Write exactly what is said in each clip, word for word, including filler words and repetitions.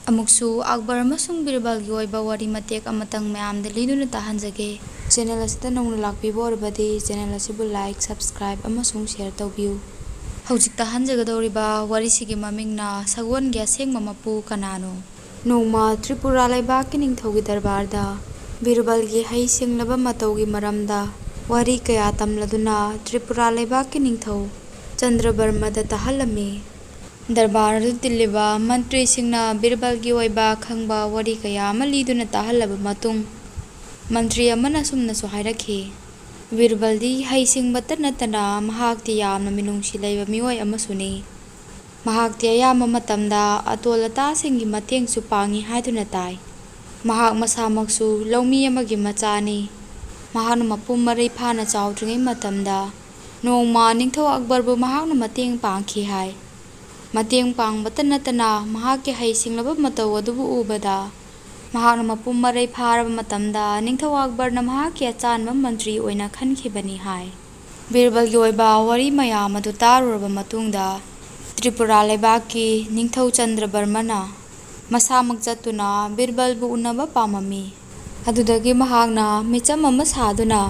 ꯑꯃꯨꯛꯁꯨ ꯑꯛꯕꯔ ꯑꯃꯁꯨꯡ ꯕꯤꯔꯕꯜꯒꯤ ꯑꯣꯏꯕ ꯋꯥꯔꯤ ꯃꯇꯦꯛ ꯑꯃꯇꯪ ꯃꯌꯥꯝꯗ ꯂꯤꯗꯨꯅ ꯇꯥꯍꯟꯖꯒꯦ꯫ ꯆꯦꯅꯦꯜ ꯑꯁꯤꯗ ꯅꯧꯅ ꯂꯥꯛꯄꯤꯕ ꯑꯣꯏꯔꯕꯗꯤ ꯆꯦꯅꯦꯜ ꯑꯁꯤꯕꯨ ꯂꯥꯏꯛ, ꯁꯕꯁꯀ꯭ꯔꯥꯏꯕ ꯑꯃꯁꯨꯡ ꯁꯦꯌꯔ ꯇꯧꯕꯤꯌꯨ꯫ ꯍꯧꯖꯤꯛ ꯇꯥꯍꯟꯖꯒꯗꯧꯔꯤꯕ ꯋꯥꯔꯤꯁꯤꯒꯤ ꯃꯃꯤꯡꯅ ꯁꯒꯣꯜꯒꯤ ꯑꯁꯦꯡꯕ ꯃꯄꯨ ꯀꯅꯥꯅꯣ? ꯅꯣꯡꯃ ꯇ꯭ꯔꯤꯄꯨꯔꯥ ꯂꯩꯕꯥꯛꯀꯤ ꯅꯤꯡꯊꯧꯒꯤ ꯗꯔꯕꯥꯔꯗ ꯕꯤꯔꯕꯜꯒꯤ ꯍꯩ ꯁꯤꯡꯂꯕ ꯃꯇꯧꯒꯤ ꯃꯔꯝꯗ ꯋꯥꯔꯤ ꯀꯌꯥ ꯇꯝꯂꯗꯨꯅ ꯇ꯭ꯔꯤꯄꯨꯔꯥ ꯂꯩꯕꯥꯛꯀꯤ ꯅꯤꯡꯊꯧ ꯆꯟꯗ꯭ꯔꯕꯔꯃꯗ ꯇꯥꯍꯜꯂꯝꯃꯤ꯫ ꯗꯔꯕꯥꯔ ꯑꯗꯨ ꯇꯤꯜꯂꯤꯕ ꯃꯟꯇ꯭ꯔꯤꯁꯤꯡꯅ ꯕꯤꯔꯕꯜꯒꯤ ꯑꯣꯏꯕ ꯈꯪꯕ ꯋꯥꯔꯤ ꯀꯌꯥ ꯑꯃ ꯂꯤꯗꯨꯅ ꯇꯥꯍꯜꯂꯕ ꯃꯇꯨꯡ, ꯃꯟꯇ꯭ꯔꯤ ꯑꯃꯅ ꯑꯁꯨꯝꯅꯁꯨ ꯍꯥꯏꯔꯛꯈꯤ, ꯕꯤꯔꯕꯜꯗꯤ ꯍꯩꯁꯤꯡꯕꯇ ꯅꯠꯇꯅ ꯃꯍꯥꯛꯇꯤ ꯌꯥꯝꯅ ꯃꯤꯅꯨꯡꯁꯤ ꯂꯩꯕ ꯃꯤꯑꯣꯏ ꯑꯃꯁꯨꯅꯤ꯫ ꯃꯍꯥꯛꯇꯤ ꯑꯌꯥꯝꯕ ꯃꯇꯝꯗ ꯑꯇꯣꯜ ꯑꯇꯥꯁꯤꯡꯒꯤ ꯃꯇꯦꯡꯁꯨ ꯄꯥꯡꯏ ꯍꯥꯏꯗꯨꯅ ꯇꯥꯏ꯫ ꯃꯍꯥꯛ ꯃꯁꯥꯃꯛꯁꯨ ꯂꯧꯃꯤ ꯑꯃꯒꯤ ꯃꯆꯥꯅꯤ꯫ ꯃꯍꯥꯛꯅ ꯃꯄꯨꯡ ꯃꯔꯩ ꯐꯥꯅ ꯆꯥꯎꯗ꯭ꯔꯤꯉꯩ ꯃꯇꯝꯗ ꯅꯣꯡꯃ ꯅꯤꯡꯊꯧ ꯑꯛꯕꯔꯕꯨ ꯃꯍꯥꯛꯅ ꯃꯇꯦꯡ ꯄꯥꯡꯈꯤ ꯍꯥꯏ꯫ ꯃꯇꯦꯡ ꯄꯥꯡꯕꯇ ꯅꯠꯇꯅ ꯃꯍꯥꯛꯀꯤ ꯍꯩꯁꯤꯡꯂꯕ ꯃꯇꯧ ꯑꯗꯨꯕꯨ ꯎꯕꯗ ꯃꯍꯥꯛꯅ ꯃꯄꯨꯡ ꯃꯔꯩ ꯐꯥꯔꯕ ꯃꯇꯝꯗ ꯅꯤꯡꯊꯧ ꯑꯛꯕꯔꯅ ꯃꯍꯥꯛꯀꯤ ꯑꯆꯥꯟꯕ ꯃꯟꯇ꯭ꯔꯤ ꯑꯣꯏꯅ ꯈꯟꯈꯤꯕꯅꯤ ꯍꯥꯏ꯫ ꯕꯤꯔꯕꯜꯒꯤ ꯑꯣꯏꯕ ꯋꯥꯔꯤ ꯃꯌꯥꯝ ꯑꯗꯨ ꯇꯥꯔꯨꯔꯕ ꯃꯇꯨꯡꯗ ꯇ꯭ꯔꯤꯄꯨꯔꯥ ꯂꯩꯕꯥꯛꯀꯤ ꯅꯤꯡꯊꯧ ꯆꯟꯗ꯭ꯔꯕꯔꯃꯅ ꯃꯁꯥꯃꯛ ꯆꯠꯇꯨꯅ ꯕꯤꯔꯕꯜꯕꯨ ꯎꯅꯕ ꯄꯥꯝꯃꯝꯃꯤ꯫ ꯑꯗꯨꯗꯒꯤ ꯃꯍꯥꯛꯅ ꯃꯤꯆꯝ ꯑꯃ ꯁꯥꯗꯨꯅ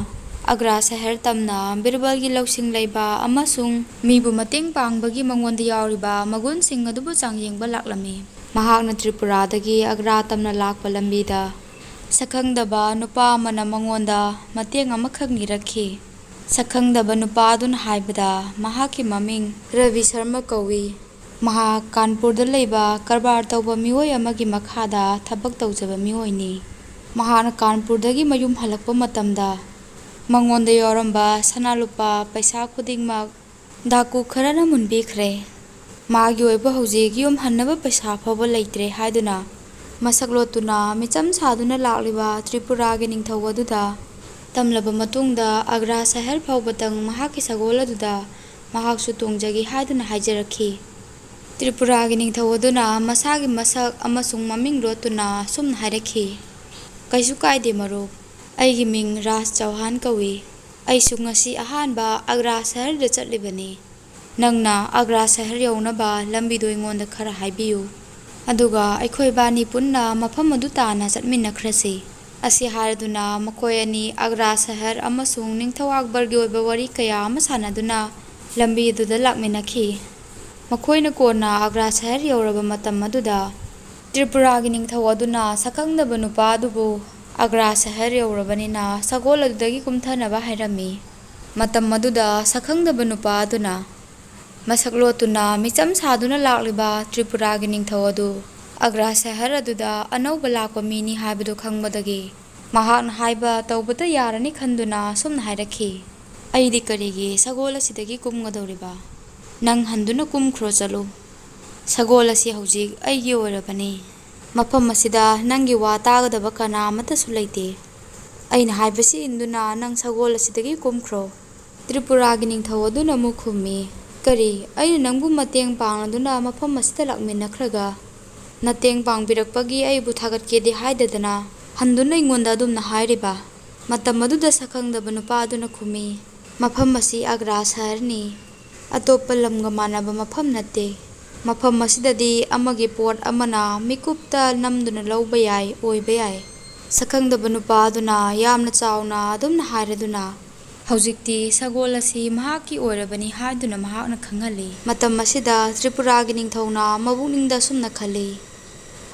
ꯑꯒ꯭ꯔꯥ ꯁꯍꯔ ꯇꯝꯅ ꯕꯤꯔꯕꯜꯒꯤ ꯂꯧꯁꯤꯡ ꯂꯩꯕ ꯑꯃꯁꯨꯡ ꯃꯤꯕꯨ ꯃꯇꯦꯡ ꯄꯥꯡꯕꯒꯤ ꯃꯉꯣꯟꯗ ꯌꯥꯎꯔꯤꯕ ꯃꯒꯨꯟꯁꯤꯡ ꯑꯗꯨꯕꯨ ꯆꯥꯡꯌꯦꯡꯕ ꯂꯥꯛꯂꯝꯃꯤ꯫ ꯃꯍꯥꯛꯅ ꯇ꯭ꯔꯤꯄꯨꯔꯥꯗꯒꯤ ꯑꯒ꯭ꯔꯥ ꯇꯝꯅ ꯂꯥꯛꯄ ꯂꯝꯕꯤꯗ ꯁꯛꯈꯪꯗꯕ ꯅꯨꯄꯥ ꯑꯃꯅ ꯃꯉꯣꯟꯗ ꯃꯇꯦꯡ ꯑꯃꯈꯛ ꯅꯤꯔꯛꯈꯤ꯫ ꯁꯛꯈꯪꯗꯕ ꯅꯨꯄꯥ ꯑꯗꯨꯅ ꯍꯥꯏꯕꯗ ꯃꯍꯥꯛꯀꯤ ꯃꯃꯤꯡ ꯔꯕꯤ ꯁꯔꯃ ꯀꯧꯏ꯫ ꯃꯍꯥꯛ ꯀꯥꯟꯄꯨꯔꯗ ꯂꯩꯕ ꯀꯔꯕꯥꯔ ꯇꯧꯕ ꯃꯤꯑꯣꯏ ꯑꯃꯒꯤ ꯃꯈꯥꯗ ꯊꯕꯛ ꯇꯧꯖꯕ ꯃꯤꯑꯣꯏꯅꯤ꯫ ꯃꯍꯥꯛꯅ ꯀꯥꯟꯄꯨꯔꯗꯒꯤ ꯃꯌꯨꯝ ꯍꯜꯂꯛꯄ ꯃꯇꯝꯗ ꯃꯉꯣꯟꯗ ꯌꯥꯎꯔꯝꯕ ꯁꯅꯥ ꯂꯨꯄꯥ ꯄꯩꯁꯥ ꯈꯨꯗꯤꯡꯃꯛ ꯗꯥꯀꯨ ꯈꯔꯅ ꯃꯨꯟꯕꯤꯈ꯭ꯔꯦ꯫ ꯃꯥꯒꯤ ꯑꯣꯏꯕ ꯍꯧꯖꯤꯛ ꯌꯨꯝ ꯍꯟꯅꯕ ꯄꯩꯁꯥ ꯐꯥꯎꯕ ꯂꯩꯇ꯭ꯔꯦ ꯍꯥꯏꯗꯨꯅ ꯃꯁꯛ ꯂꯣꯠꯇꯨꯅ ꯃꯤꯆꯝ ꯁꯥꯗꯨꯅ ꯂꯥꯛꯂꯤꯕ ꯇ꯭ꯔꯤꯄꯨꯔꯥꯒꯤ ꯅꯤꯡꯊꯧ ꯑꯗꯨꯗ ꯇꯝꯂꯕ ꯃꯇꯨꯡꯗ ꯑꯒ꯭ꯔꯥ ꯁꯍꯔ ꯐꯥꯎꯕꯇꯪ ꯃꯍꯥꯛꯀꯤ ꯁꯒꯣꯜ ꯑꯗꯨꯗ ꯃꯍꯥꯛꯁꯨ ꯇꯣꯡꯖꯒꯦ ꯍꯥꯏꯗꯨꯅ ꯍꯥꯏꯖꯔꯛꯈꯤ꯫ ꯇ꯭ꯔꯤꯄꯨꯔꯥꯒꯤ ꯅꯤꯡꯊꯧ ꯑꯗꯨꯅ ꯃꯁꯥꯒꯤ ꯃꯁꯛ ꯑꯃꯁꯨꯡ ꯃꯃꯤꯡ ꯂꯣꯠꯇꯨꯅ ꯑꯁꯨꯝꯅ ꯍꯥꯏꯔꯛꯈꯤ, "ꯀꯩꯁꯨ ꯀꯥꯏꯗꯦ ꯃꯔꯨꯞ, ꯑꯩꯒꯤ ꯃꯤꯡ ꯔꯥꯖ ꯆꯧꯍꯥꯟ ꯀꯧꯏ꯫ ꯑꯩꯁꯨ ꯉꯁꯤ ꯑꯍꯥꯟꯕ ꯑꯒ꯭ꯔꯥ ꯁꯍꯔꯗ ꯆꯠꯂꯤꯕꯅꯤ꯫ ꯅꯪꯅ ꯑꯒ꯭ꯔꯥ ꯁꯍꯔ ꯌꯧꯅꯕ ꯂꯝꯕꯤꯗꯨ ꯑꯩꯉꯣꯟꯗ ꯈꯔ ꯍꯥꯏꯕꯤꯌꯨ"꯫ ꯑꯗꯨꯒ ꯑꯩꯈꯣꯏ ꯏꯕꯥꯅꯤ ꯄꯨꯟꯅ ꯃꯐꯝ ꯑꯗꯨ ꯇꯥꯟꯅ ꯆꯠꯃꯤꯟꯅꯈ꯭ꯔꯁꯤ꯫ ꯑꯁꯤ ꯍꯥꯏꯔꯗꯨꯅ ꯃꯈꯣꯏ ꯑꯅꯤ ꯑꯒ꯭ꯔꯥ ꯁꯍꯔ ꯑꯃꯁꯨꯡ ꯅꯤꯡꯊꯧ ꯑꯛꯕꯔꯒꯤ ꯑꯣꯏꯕ ꯋꯥꯔꯤ ꯀꯌꯥ ꯑꯃ ꯁꯥꯟꯅꯗꯨꯅ ꯂꯝꯕꯤ ꯑꯗꯨꯗ ꯂꯥꯛꯃꯤꯟꯅꯈꯤ꯫ ꯃꯈꯣꯏꯅ ꯀꯣꯟꯅ ꯑꯒ꯭ꯔꯥ ꯁꯍꯔ ꯌꯧꯔꯕ ꯃꯇꯝ ꯑꯗꯨꯗ ꯇ꯭ꯔꯤꯄꯨꯔꯥꯒꯤ ꯅꯤꯡꯊꯧ ꯑꯗꯨꯅ ꯁꯛꯈꯪꯗꯕ ꯅꯨꯄꯥ ꯑꯗꯨꯕꯨ ꯑꯒ꯭ꯔꯥ ꯁꯍꯔ ꯌꯧꯔꯕꯅꯤꯅ ꯁꯒꯣꯜ ꯑꯗꯨꯗꯒꯤ ꯀꯨꯝꯊꯅꯕ ꯍꯥꯏꯔꯝꯃꯤ꯫ ꯃꯇꯝ ꯑꯗꯨꯗ ꯁꯛꯈꯪꯗꯕ ꯅꯨꯄꯥ ꯑꯗꯨꯅ ꯃꯁꯛ ꯂꯣꯠꯇꯨꯅ ꯃꯤꯆꯝ ꯁꯥꯗꯨꯅ ꯂꯥꯛꯂꯤꯕ ꯇ꯭ꯔꯤꯄꯨꯔꯥꯒꯤ ꯅꯤꯡꯊꯧ ꯑꯗꯨ ꯑꯒ꯭ꯔꯥ ꯁꯍꯔ ꯑꯗꯨꯗ ꯑꯅꯧꯕ ꯂꯥꯛꯄ ꯃꯤꯅꯤ ꯍꯥꯏꯕꯗꯨ ꯈꯪꯕꯗꯒꯤ ꯃꯍꯥꯛꯅ ꯍꯥꯏꯕ ꯇꯧꯕꯇ ꯌꯥꯔꯅꯤ ꯈꯟꯗꯨꯅ ꯑꯁꯨꯝꯅ ꯍꯥꯏꯔꯛꯈꯤ, "ꯑꯩꯗꯤ ꯀꯔꯤꯒꯤ ꯁꯒꯣꯜ ꯑꯁꯤꯗꯒꯤ ꯀꯨꯝꯒꯗꯧꯔꯤꯕ? ꯅꯪ ꯍꯟꯗꯨꯅ ꯀꯨꯝꯈ꯭ꯔꯣ ꯆꯠꯂꯨ꯫ ꯁꯒꯣꯜ ꯑꯁꯤ ꯍꯧꯖꯤꯛ ꯑꯩꯒꯤ ꯑꯣꯏꯔꯕꯅꯤ꯫ ꯃꯐꯝ ꯑꯁꯤꯗ ꯅꯪꯒꯤ ꯋꯥ ꯇꯥꯒꯗꯕ ꯀꯅꯥ ꯑꯃꯠꯇꯁꯨ ꯂꯩꯇꯦ꯫ ꯑꯩꯅ ꯍꯥꯏꯕꯁꯤ ꯏꯟꯗꯨꯅ ꯅꯪ ꯁꯒꯣꯜ ꯑꯁꯤꯗꯒꯤ ꯀꯨꯝꯈ꯭ꯔꯣ꯫" ꯇ꯭ꯔꯤꯄꯨꯔꯥꯒꯤ ꯅꯤꯡꯊꯧ ꯑꯗꯨꯅ ꯑꯃꯨꯛ ꯈꯨꯝꯃꯤ, "ꯀꯔꯤ, ꯑꯩꯅ ꯅꯪꯕꯨ ꯃꯇꯦꯡ ꯄꯥꯡꯂꯗꯨꯅ ꯃꯐꯝ ꯑꯁꯤꯗ ꯂꯥꯛꯃꯤꯟꯅꯈ꯭ꯔꯒ ꯅꯇꯦꯡ ꯄꯥꯡꯕꯤꯔꯛꯄꯒꯤ ꯑꯩꯕꯨ ꯊꯥꯒꯠꯀꯦꯗꯤ ꯍꯥꯏꯗꯗꯅ ꯍꯟꯗꯨꯅ ꯑꯩꯉꯣꯟꯗ ꯑꯗꯨꯝꯅ ꯍꯥꯏꯔꯤꯕ?" ꯃꯇꯝ ꯑꯗꯨꯗ ꯁꯛꯈꯪꯗꯕ ꯅꯨꯄꯥ ꯑꯗꯨꯅ ꯈꯨꯝꯃꯤ, "ꯃꯐꯝ ꯑꯁꯤ ꯑꯒ꯭ꯔꯥ ꯁꯍꯔꯅꯤ꯫ ꯑꯇꯣꯞꯄ ꯂꯝꯒ ꯃꯥꯟꯅꯕ ꯃꯐꯝ ꯅꯠꯇꯦ꯫ ꯃꯐꯝ ꯑꯁꯤꯗꯗꯤ ꯑꯃꯒꯤ ꯄꯣꯠ ꯑꯃꯅ ꯃꯤꯀꯨꯞꯇ ꯅꯝꯗꯨꯅ ꯂꯧꯕ ꯌꯥꯏ, ꯑꯣꯏꯕ ꯌꯥꯏ꯫" ꯁꯛꯈꯪꯗꯕ ꯅꯨꯄꯥ ꯑꯗꯨꯅ ꯌꯥꯝꯅ ꯆꯥꯎꯅ ꯑꯗꯨꯝꯅ ꯍꯥꯏꯔꯗꯨꯅ ꯍꯧꯖꯤꯛꯇꯤ ꯁꯒꯣꯜ ꯑꯁꯤ ꯃꯍꯥꯛꯀꯤ ꯑꯣꯏꯔꯕꯅꯤ ꯍꯥꯏꯗꯨꯅ ꯃꯍꯥꯛꯅ ꯈꯪꯍꯜꯂꯤ꯫ ꯃꯇꯝ ꯑꯁꯤꯗ ꯇ꯭ꯔꯤꯄꯨꯔꯥꯒꯤ ꯅꯤꯡꯊꯧꯅ ꯃꯕꯨꯛꯅꯤꯡꯗ ꯑꯁꯨꯝꯅ ꯈꯜꯂꯤ,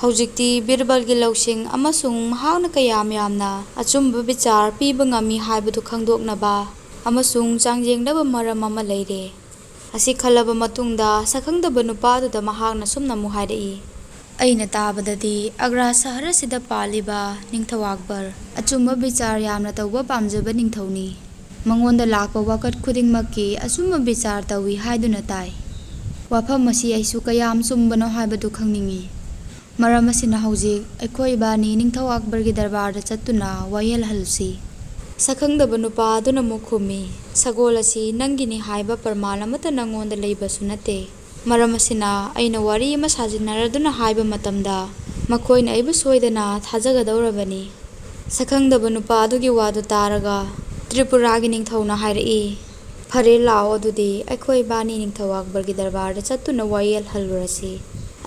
"ꯍꯧꯖꯤꯛꯇꯤ ꯕꯤꯔꯕꯜꯒꯤ ꯂꯧꯁꯤꯡ ꯑꯃꯁꯨꯡ ꯃꯍꯥꯛꯅ ꯀꯌꯥꯝ ꯌꯥꯝꯅ ꯑꯆꯨꯝꯕ ꯕꯤꯆꯥꯔ ꯄꯤꯕ ꯉꯝꯃꯤ ꯍꯥꯏꯕꯗꯨ ꯈꯪꯗꯣꯛꯅꯕ ꯑꯃꯁꯨꯡ ꯆꯥꯡꯌꯦꯡꯅꯕ ꯃꯔꯝ ꯑꯃ ꯂꯩꯔꯦ꯫" ꯑꯁꯤ ꯈꯜꯂꯕ ꯃꯇꯨꯡꯗ ꯁꯛꯈꯪꯗꯕ ꯅꯨꯄꯥꯗꯨꯗ ꯃꯍꯥꯛꯅ ꯁꯨꯝꯅ ꯑꯃꯨꯛ ꯍꯥꯏꯔꯛꯏ, "ꯑꯩꯅ ꯇꯥꯕꯗꯗꯤ ꯑꯒ꯭ꯔꯥ ꯁꯍꯔ ꯑꯁꯤꯗ ꯄꯥꯜꯂꯤꯕ ꯅꯤꯡꯊꯧ ꯑꯛꯕꯔ ꯑꯆꯨꯝꯕ ꯕꯤꯆꯥꯔ ꯌꯥꯝꯅ ꯇꯧꯕ ꯄꯥꯝꯖꯕ ꯅꯤꯡꯊꯧꯅꯤ꯫ ꯃꯉꯣꯟꯗ ꯂꯥꯛꯄ ꯋꯥꯀꯠ ꯈꯨꯗꯤꯡꯃꯛꯀꯤ ꯑꯆꯨꯝꯕ ꯕꯤꯆꯥꯔ ꯇꯧꯏ ꯍꯥꯏꯗꯨꯅ ꯇꯥꯏ꯫ ꯋꯥꯐꯝ ꯑꯁꯤ ꯑꯩꯁꯨ ꯀꯌꯥꯝ ꯆꯨꯝꯕꯅꯣ ꯍꯥꯏꯕꯗꯨ ꯈꯪꯅꯤꯡꯏ꯫ ꯃꯔꯝ ꯑꯁꯤꯅ ꯍꯧꯖꯤꯛ ꯑꯩꯈꯣꯏ ꯏꯕꯥꯅꯤ ꯅꯤꯡꯊꯧ ꯑꯛꯕꯔꯒꯤ ꯗꯔꯕꯥꯔꯗ ꯆꯠꯇꯨꯅ ꯋꯥꯌꯦꯜꯍꯜꯂꯨꯁꯤ꯫" ꯁꯛꯈꯪꯗꯕ ꯅꯨꯄꯥ ꯑꯗꯨꯅ ꯑꯃꯨꯛ ꯈꯨꯝꯃꯤ, "ꯁꯒꯣꯜ ꯑꯁꯤ ꯅꯪꯒꯤꯅꯤ ꯍꯥꯏꯕ ꯄ꯭ꯔꯃꯥꯟ ꯑꯃꯠꯇ ꯅꯪꯉꯣꯟꯗ ꯂꯩꯕꯁꯨ ꯅꯠꯇꯦ꯫ ꯃꯔꯝ ꯑꯁꯤꯅ ꯑꯩꯅ ꯋꯥꯔꯤ ꯑꯃ ꯁꯥꯖꯤꯟꯅꯔꯗꯨꯅ ꯍꯥꯏꯕ ꯃꯇꯝꯗ ꯃꯈꯣꯏꯅ ꯑꯩꯕꯨ ꯁꯣꯏꯗꯅ ꯊꯥꯖꯒꯗꯧꯔꯕꯅꯤ꯫" ꯁꯛꯈꯪꯗꯕ ꯅꯨꯄꯥ ꯑꯗꯨꯒꯤ ꯋꯥꯗꯨ ꯇꯥꯔꯒ ꯇ꯭ꯔꯤꯄꯨꯔꯥꯒꯤ ꯅꯤꯡꯊꯧꯅ ꯍꯥꯏꯔꯛꯏ, "ꯐꯔꯦ, ꯂꯥꯛꯑꯣ, ꯑꯗꯨꯗꯤ ꯑꯩꯈꯣꯏ ꯏꯕꯥꯅꯤ ꯅꯤꯡꯊꯧ ꯑꯛꯕꯔꯒꯤ ꯗꯔꯕꯥꯔꯗ ꯆꯠꯇꯨꯅ ꯋꯥꯌꯦꯜꯍꯜꯂꯨꯔꯁꯤ꯫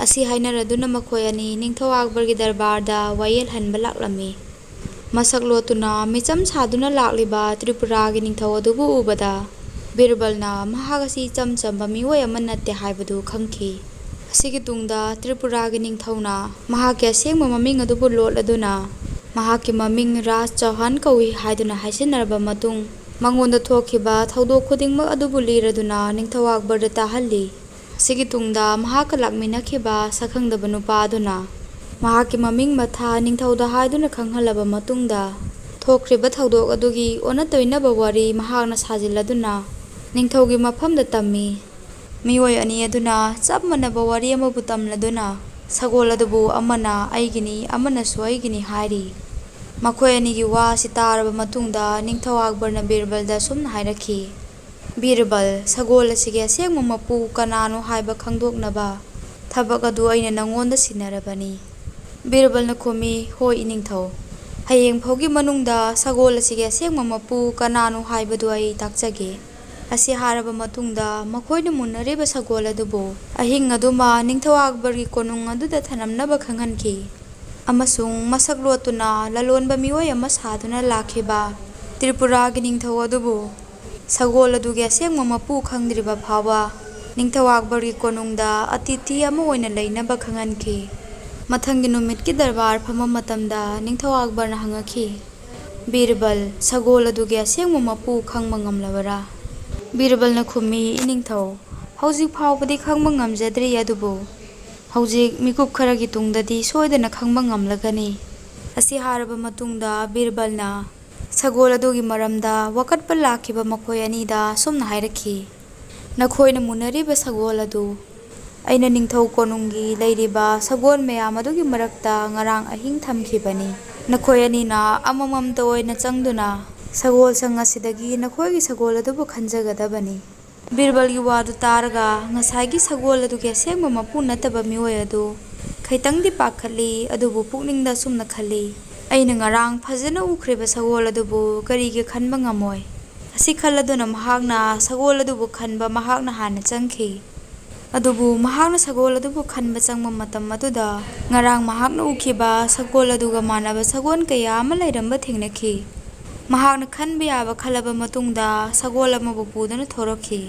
ꯑꯁꯤ ꯍꯥꯏꯅꯔꯗꯨꯅ ꯃꯈꯣꯏ ꯑꯅꯤ ꯅꯤꯡꯊꯧ ꯑꯛꯕꯔꯒꯤ ꯗꯔꯕꯥꯔꯗ ꯋꯥꯌꯦꯜ ꯍꯟꯕ ꯂꯥꯛꯂꯝꯃꯤ꯫ ꯃꯁꯛ ꯂꯣꯠꯇꯨꯅ ꯃꯤꯆꯝ ꯁꯥꯗꯨꯅ ꯂꯥꯛꯂꯤꯕ ꯇ꯭ꯔꯤꯄꯨꯔꯥꯒꯤ ꯅꯤꯡꯊꯧ ꯑꯗꯨꯕꯨ ꯎꯕꯗ ꯕꯤꯔꯕꯜꯅ ꯃꯍꯥꯛ ꯑꯁꯤ ꯏꯆꯝ ꯆꯝꯕ ꯃꯤꯑꯣꯏ ꯑꯃ ꯅꯠꯇꯦ ꯍꯥꯏꯕꯗꯨ ꯈꯪꯈꯤ꯫ ꯑꯁꯤꯒꯤ ꯇꯨꯡꯗ ꯇ꯭ꯔꯤꯄꯨꯔꯥꯒꯤ ꯅꯤꯡꯊꯧꯅ ꯃꯍꯥꯛꯀꯤ ꯑꯁꯦꯡꯕ ꯃꯃꯤꯡ ꯑꯗꯨꯕꯨ ꯂꯣꯠꯂꯗꯨꯅ ꯃꯍꯥꯛꯀꯤ ꯃꯃꯤꯡ ꯔꯥꯖ ꯆꯧꯍꯥꯟ ꯀꯧꯏ ꯍꯥꯏꯗꯨꯅ ꯍꯥꯏꯖꯤꯟꯅꯔꯕ ꯃꯇꯨꯡ, ꯃꯉꯣꯟꯗ ꯊꯣꯛꯈꯤꯕ ꯊꯧꯗꯣꯛ ꯈꯨꯗꯤꯡꯃꯛ ꯑꯗꯨꯕꯨ ꯂꯤꯔꯗꯨꯅ ꯅꯤꯡꯊꯧ ꯑꯛꯕꯔꯗ ꯇꯥꯍꯜꯂꯤ꯫ ꯑꯁꯤꯒꯤ ꯇꯨꯡꯗ ꯃꯍꯥꯛꯀ ꯂꯥꯛꯃꯤꯟꯅꯈꯤꯕ ꯁꯛꯈꯪꯗꯕ ꯅꯨꯄꯥ ꯑꯗꯨꯅ ꯃꯍꯥꯛꯀꯤ ꯃꯃꯤꯡ ꯃꯊꯥ ꯅꯤꯡꯊꯧꯗ ꯍꯥꯏꯗꯨꯅ ꯈꯪꯍꯜꯂꯕ ꯃꯇꯨꯡꯗ, ꯊꯣꯛꯈ꯭ꯔꯤꯕ ꯊꯧꯗꯣꯛ ꯑꯗꯨꯒꯤ ꯑꯣꯟꯅ ꯇꯩꯅꯕ ꯋꯥꯔꯤ ꯃꯍꯥꯛꯅ ꯁꯥꯖꯤꯜꯂꯗꯨꯅ ꯅꯤꯡꯊꯧꯒꯤ ꯃꯐꯝꯗ ꯇꯝꯃꯤ꯫ ꯃꯤꯑꯣꯏ ꯑꯅꯤ ꯑꯗꯨꯅ ꯆꯞ ꯃꯥꯟꯅꯕ ꯋꯥꯔꯤ ꯑꯃꯕꯨ ꯇꯝꯂꯗꯨꯅ ꯁꯒꯣꯜ ꯑꯗꯨꯕꯨ ꯑꯃꯅ "ꯑꯩꯒꯤꯅꯤ", ꯑꯃꯅꯁꯨ "ꯑꯩꯒꯤꯅꯤ" ꯍꯥꯏꯔꯤ꯫ ꯃꯈꯣꯏ ꯑꯅꯤꯒꯤ ꯋꯥ ꯑꯁꯤ ꯇꯥꯔꯕ ꯃꯇꯨꯡꯗ ꯅꯤꯡꯊꯧ ꯑꯛꯕꯔꯅ ꯕꯤꯔꯕꯜꯗ ꯑꯁꯨꯝꯅ ꯍꯥꯏꯔꯛꯈꯤ, "ꯕꯤꯔꯕꯜ, ꯁꯒꯣꯜ ꯑꯁꯤꯒꯤ ꯑꯁꯦꯡꯕ ꯃꯄꯨ ꯀꯅꯥꯅꯣ ꯍꯥꯏꯕ ꯈꯪꯗꯣꯛꯅꯕ ꯊꯕꯛ ꯑꯗꯨ ꯑꯩꯅ ꯅꯉꯣꯟꯗ ꯁꯤꯟꯅꯔꯕꯅꯤ꯫" ꯕꯤꯔꯕꯜꯅ ꯈꯨꯝꯃꯤ, "ꯍꯣꯏ, ꯏꯅꯤꯡꯊꯧ꯫ ꯍꯌꯦꯡ ꯐꯥꯎꯒꯤ ꯃꯅꯨꯡꯗ ꯁꯒꯣꯜ ꯑꯁꯤꯒꯤ ꯑꯁꯦꯡꯕ ꯃꯄꯨ ꯀꯅꯥꯅꯣ ꯍꯥꯏꯕꯗꯨ ꯑꯩ ꯇꯥꯛꯆꯒꯦ꯫" ꯑꯁꯤ ꯍꯥꯏꯔꯕ ꯃꯇꯨꯡꯗ ꯃꯈꯣꯏꯅ ꯃꯨꯟꯅꯔꯤꯕ ꯁꯒꯣꯜ ꯑꯗꯨꯕꯨ ꯑꯍꯤꯡ ꯑꯗꯨꯃ ꯅꯤꯡꯊꯧ ꯑꯛꯕꯔꯒꯤ ꯀꯣꯅꯨꯡ ꯑꯗꯨꯗ ꯊꯅꯝꯅꯕ ꯈꯪꯍꯟꯈꯤ꯫ ꯑꯃꯁꯨꯡ ꯃꯁꯛ ꯂꯣꯠꯇꯨꯅ ꯂꯂꯣꯟꯕ ꯃꯤꯑꯣꯏ ꯑꯃ ꯁꯥꯗꯨꯅ ꯂꯥꯛꯈꯤꯕ ꯇ꯭ꯔꯤꯄꯨꯔꯥꯒꯤ ꯅꯤꯡꯊꯧ ꯑꯗꯨꯕꯨ ꯁꯒꯣꯜ ꯑꯗꯨꯒꯤ ꯑꯁꯦꯡꯕ ꯃꯄꯨ ꯈꯪꯗ꯭ꯔꯤꯕ ꯐꯥꯎꯕ ꯅꯤꯡꯊꯧ ꯑꯛꯕꯔꯒꯤ ꯀꯣꯅꯨꯡꯗ ꯑꯇꯤꯊꯤ ꯑꯃ ꯑꯣꯏꯅ ꯂꯩꯅꯕ ꯈꯪꯍꯟꯈꯤ꯫ ꯃꯊꯪꯒꯤ ꯅꯨꯃꯤꯠꯀꯤ ꯗꯔꯕꯥꯔ ꯐꯝꯕ ꯃꯇꯝꯗ ꯅꯤꯡꯊꯧ ꯑꯛꯕꯔꯅ ꯍꯪꯉꯛꯈꯤ, "ꯕꯤꯔꯕꯜ, ꯁꯒꯣꯜ ꯑꯗꯨꯒꯤ ꯑꯁꯦꯡꯕ ꯃꯄꯨ ꯈꯪꯕ ꯉꯝꯂꯕꯔꯥ?" ꯕꯤꯔꯕꯜꯅ ꯈꯨꯝꯃꯤ, "ꯏꯅꯤꯡꯊꯧ, ꯍꯧꯖꯤꯛ ꯐꯥꯎꯕꯗꯤ ꯈꯪꯕ ꯉꯝꯖꯗ꯭ꯔꯤ, ꯑꯗꯨꯕꯨ ꯍꯧꯖꯤꯛ ꯃꯤꯀꯨꯞ ꯈꯔꯒꯤ ꯇꯨꯡꯗꯗꯤ ꯁꯣꯏꯗꯅ ꯈꯪꯕ ꯉꯝꯂꯒꯅꯤ꯫" ꯑꯁꯤ ꯍꯥꯏꯔꯕ ꯃꯇꯨꯡꯗ ꯕꯤꯔꯕꯜꯅ ꯁꯒꯣꯜ ꯑꯗꯨꯒꯤ ꯃꯔꯝꯗ ꯋꯥꯀꯠꯄ ꯂꯥꯛꯈꯤꯕ ꯃꯈꯣꯏ ꯑꯅꯤꯗ ꯑꯁꯨꯝꯅ ꯍꯥꯏꯔꯛꯈꯤ, "ꯅꯈꯣꯏꯅ ꯃꯨꯟꯅꯔꯤꯕ ꯁꯒꯣꯜ ꯑꯗꯨ ꯑꯩꯅ ꯅꯤꯡꯊꯧ ꯀꯣꯅꯨꯡꯒꯤ ꯂꯩꯔꯤꯕ ꯁꯒꯣꯜ ꯃꯌꯥꯝ ꯑꯗꯨꯒꯤ ꯃꯔꯛꯇ ꯉꯔꯥꯡ ꯑꯍꯤꯡ ꯊꯝꯈꯤꯕꯅꯤ꯫ ꯅꯈꯣꯏ ꯑꯅꯤꯅ ꯑꯃꯃꯝꯇ ꯑꯣꯏꯅ ꯆꯪꯗꯨꯅ ꯁꯒꯣꯜꯁꯪ ꯑꯁꯤꯗꯒꯤ ꯅꯈꯣꯏꯒꯤ ꯁꯒꯣꯜ ꯑꯗꯨꯕꯨ ꯈꯟꯖꯒꯗꯕꯅꯤ꯫" ꯕꯤꯔꯕꯜꯒꯤ ꯋꯥꯗꯨ ꯇꯥꯔꯒ ꯉꯁꯥꯏꯒꯤ ꯁꯒꯣꯜ ꯑꯗꯨꯒꯤ ꯑꯁꯦꯡꯕ ꯃꯄꯨ ꯅꯠꯇꯕ ꯃꯤꯑꯣꯏ ꯑꯗꯨ ꯈꯤꯇꯪꯗꯤ ꯄꯥꯈꯠꯂꯤ, ꯑꯗꯨꯕꯨ ꯄꯨꯛꯅꯤꯡꯗ ꯑꯁꯨꯝꯅ ꯈꯜꯂꯤ, "ꯑꯩꯅ ꯉꯔꯥꯡ ꯐꯖꯅ ꯎꯈ꯭ꯔꯤꯕ ꯁꯒꯣꯜ ꯑꯗꯨꯕꯨ ꯀꯔꯤꯒꯤ ꯈꯟꯕ ꯉꯝꯃꯣꯏ?" ꯑꯁꯤ ꯈꯜꯂꯗꯨꯅ ꯃꯍꯥꯛꯅ ꯁꯒꯣꯜ ꯑꯗꯨꯕꯨ ꯈꯟꯕ ꯃꯍꯥꯛꯅ ꯍꯥꯟꯅ ꯆꯪꯈꯤ꯫ ꯑꯗꯨꯕꯨ ꯃꯍꯥꯛꯅ ꯁꯒꯣꯜ ꯑꯗꯨꯕꯨ ꯈꯟꯕ ꯆꯪꯕ ꯃꯇꯝ ꯑꯗꯨꯗ, ꯉꯔꯥꯡ ꯃꯍꯥꯛꯅ ꯎꯈꯤꯕ ꯁꯒꯣꯜ ꯑꯗꯨꯒ ꯃꯥꯟꯅꯕ ꯁꯒꯣꯜ ꯀꯌꯥ ꯑꯃ ꯂꯩꯔꯝꯕ ꯊꯦꯡꯅꯈꯤ꯫ ꯃꯍꯥꯛꯅ ꯈꯟꯕ ꯌꯥꯕ ꯈꯜꯂꯕ ꯃꯇꯨꯡꯗ, ꯁꯒꯣꯜ ꯑꯃꯕꯨ ꯄꯨꯗꯨꯅ ꯊꯣꯔꯛꯈꯤ꯫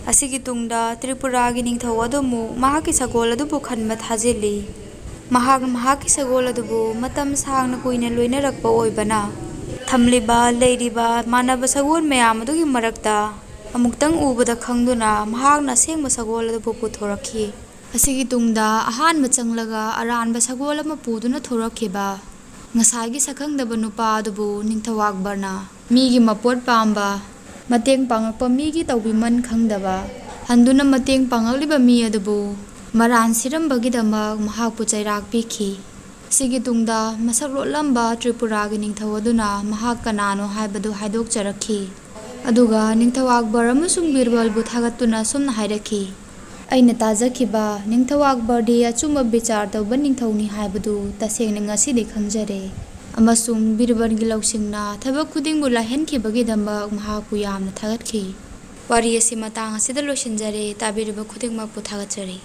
ꯑꯁꯤꯒꯤ ꯇꯨꯡꯗ ꯇ꯭ꯔꯤꯄꯨꯔꯥꯒꯤ ꯅꯤꯡꯊꯧ ꯑꯗꯨ ꯑꯃꯨꯛ ꯃꯍꯥꯛꯀꯤ ꯁꯒꯣꯜ ꯑꯗꯨꯕꯨ ꯈꯟꯕ ꯊꯥꯖꯤꯜꯂꯤ꯫ ꯃꯍꯥꯛꯅ ꯃꯍꯥꯛꯀꯤ ꯁꯒꯣꯜ ꯑꯗꯨꯕꯨ ꯃꯇꯝ ꯁꯥꯡꯅ ꯀꯨꯏꯅ ꯂꯣꯏꯅꯔꯛꯄ ꯑꯣꯏꯕꯅ, ꯊꯝꯂꯤꯕ, ꯂꯩꯔꯤꯕ ꯃꯥꯟꯅꯕ ꯁꯒꯣꯜ ꯃꯌꯥꯝ ꯑꯗꯨꯒꯤ ꯃꯔꯛꯇ ꯑꯃꯨꯛꯇꯪ ꯎꯕꯗ ꯈꯪꯗꯨꯅ, ꯃꯍꯥꯛꯅ ꯑꯁꯦꯡꯕ ꯁꯒꯣꯜ ꯑꯗꯨꯕꯨ ꯄꯨꯊꯣꯔꯛꯈꯤ꯫ ꯑꯁꯤꯒꯤ ꯇꯨꯡꯗ ꯑꯍꯥꯟꯕ ꯆꯪꯂꯒ ꯑꯔꯥꯟꯕ ꯁꯒꯣꯜ ꯑꯃ ꯄꯨꯗꯨꯅ ꯊꯣꯔꯛꯈꯤꯕ ꯉꯁꯥꯏꯒꯤ ꯁꯛꯈꯪꯗꯕ ꯅꯨꯄꯥ ꯑꯗꯨꯕꯨ ꯅꯤꯡꯊꯧ ꯑꯛꯕꯔꯅ ꯃꯤꯒꯤ ꯃꯄꯣꯠ ꯄꯥꯝꯕ, ꯃꯇꯦꯡ ꯄꯥꯡꯂꯛꯄ ꯃꯤꯒꯤ ꯇꯧꯕꯤꯃꯟ ꯈꯪꯗꯕ, ꯍꯟꯗꯨꯅ ꯃꯇꯦꯡ ꯄꯥꯡꯂꯛꯂꯤꯕ ꯃꯤ ꯑꯗꯨꯕꯨ ꯃꯔꯥꯟ ꯁꯤꯔꯝꯕꯒꯤꯗꯃꯛ ꯃꯍꯥꯛꯄꯨ ꯆꯩꯔꯥꯛ ꯄꯤꯈꯤ꯫ ꯁꯤꯒꯤ ꯇꯨꯡꯗ ꯃꯁꯛ ꯂꯣꯠꯂꯝꯕ ꯇ꯭ꯔꯤꯄꯨꯔꯥꯒꯤ ꯅꯤꯡꯊꯧ ꯑꯗꯨꯅ ꯃꯍꯥꯛ ꯀꯅꯥꯅꯣ ꯍꯥꯏꯕꯗꯨ ꯍꯥꯏꯗꯣꯛꯆꯔꯛꯈꯤ꯫ ꯑꯗꯨꯒ ꯅꯤꯡꯊꯧ ꯑꯛꯕꯔ ꯑꯃꯁꯨꯡ ꯕꯤꯔꯕꯜꯕꯨ ꯊꯥꯒꯠꯇꯨꯅ ꯑꯁꯨꯝꯅ ꯍꯥꯏꯔꯛꯈꯤ, "ꯑꯩꯅ ꯇꯥꯖꯈꯤꯕ ꯅꯤꯡꯊꯧ ꯑꯛꯕꯔꯗꯤ ꯑꯆꯨꯝꯕ ꯕꯤꯆꯥꯔ ꯇꯧꯕ ꯅꯤꯡꯊꯧꯅꯤ ꯍꯥꯏꯕꯗꯨ ꯇꯁꯦꯡꯅ ꯉꯁꯤꯗꯤ ꯈꯪꯖꯔꯦ꯫ ꯑꯃꯁꯨꯡ ꯕꯤꯔꯕꯜꯒꯤ ꯂꯧꯁꯤꯡꯅ ꯊꯕꯛ ꯈꯨꯗꯤꯡꯕꯨ ꯂꯥꯏꯍꯟꯈꯤꯕꯒꯤꯗꯃꯛ ꯃꯍꯥꯛꯄꯨ ꯌꯥꯝꯅ ꯊꯥꯒꯠꯈꯤ"꯫ ꯋꯥꯔꯤ ꯑꯁꯤ ꯃꯇꯥꯡ ꯑꯁꯤꯗ ꯂꯣꯏꯁꯤꯟꯖꯔꯦ꯫ ꯇꯥꯕꯤꯔꯤꯕ ꯈꯨꯗꯤꯡꯃꯛꯄꯨ ꯊꯥꯒꯠꯆꯔꯤ꯫